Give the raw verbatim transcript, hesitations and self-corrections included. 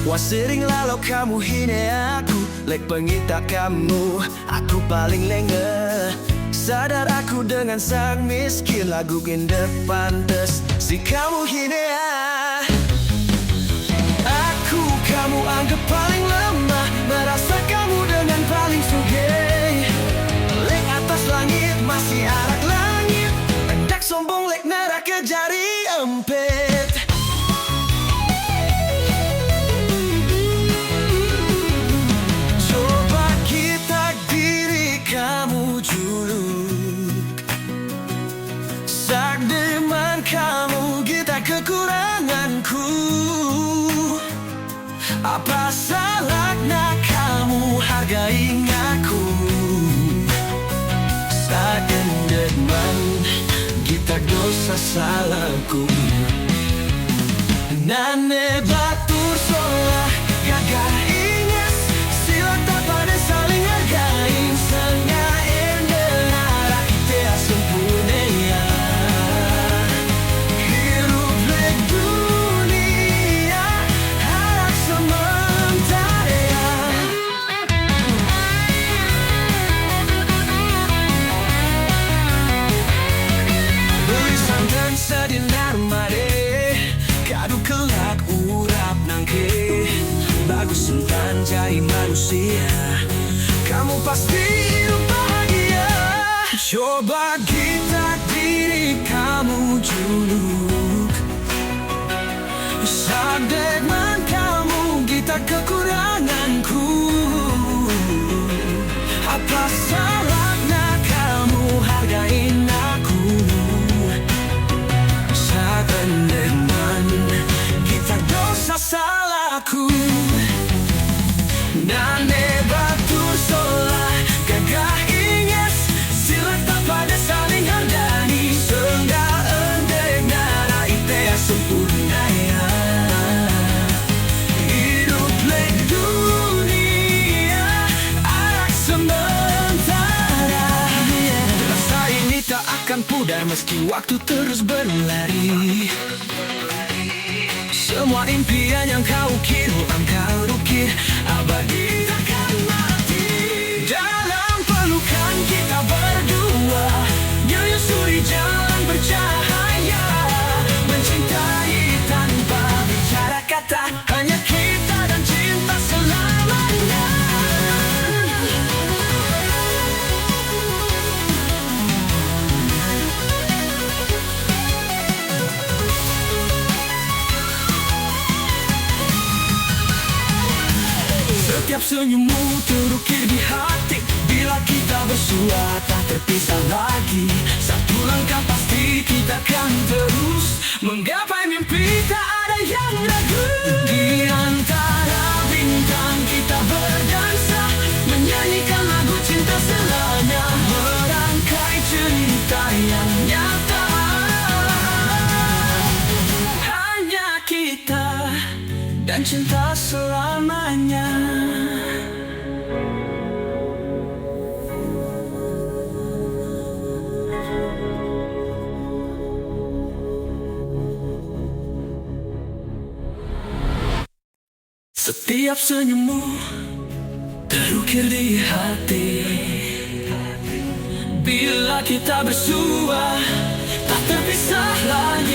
Wah sering lalau kamu hina aku, lek pengitak kamu aku paling lenge. Sadar aku dengan sang miskin, lagu indah pantes si kamu hina. Aku kamu anggap paling lemah, merasa kamu dengan paling suge. Lek atas langit masih arak langit, hendak sombong lek neraka jari empit. Coba kita diri kamu juluk. Sak deman kamu kita kekuranganku. Apa salahnya kamu hargai aku? Sak deman kita dosa salahku. Nane batur solah gagah inges, sila tak pada saling hargai. Sanga ende nara ite asempurna ya. Hirup lek dunia harap sementara. Beli santan sadinar made, kadu kelak urap nangke. Bagus santan jai manusia, kamu pasti hidup bahagia. Coba kita diri kamu juluk. Sadek man kamu kita kekuranganku. Apa salahnya kamu hargain aku? Sadek man kita dosa salahku. Nane batur solah gagah inges, sila tak pada saling hargani. Sengga endek nara ite sempurna ya. Hidup lek dunia arak sementara. Rasa ini tak akan pudar meski waktu terus berlari. Semua impian yang kau kira akan ukir abadi takkan mati. Dalam pelukan kita berdua, menyusuri jalan bercahaya. Mencintai tanpa bicara kata, hanya kita dan cinta selamanya. Setiap senyummu terukir di hati. Bila kita bersua tak terpisah lagi, satu langkah pasti kita kan terus menggapai mimpi, tak ada yang ragu. Di antara bintang kita berdansa, menyanyikan lagu cinta selamanya, merangkai cerita yang nyata. Hanya kita dan cinta selamanya. Setiap senyummu terukir di hati. Bila kita bersua, tak terpisah lagi.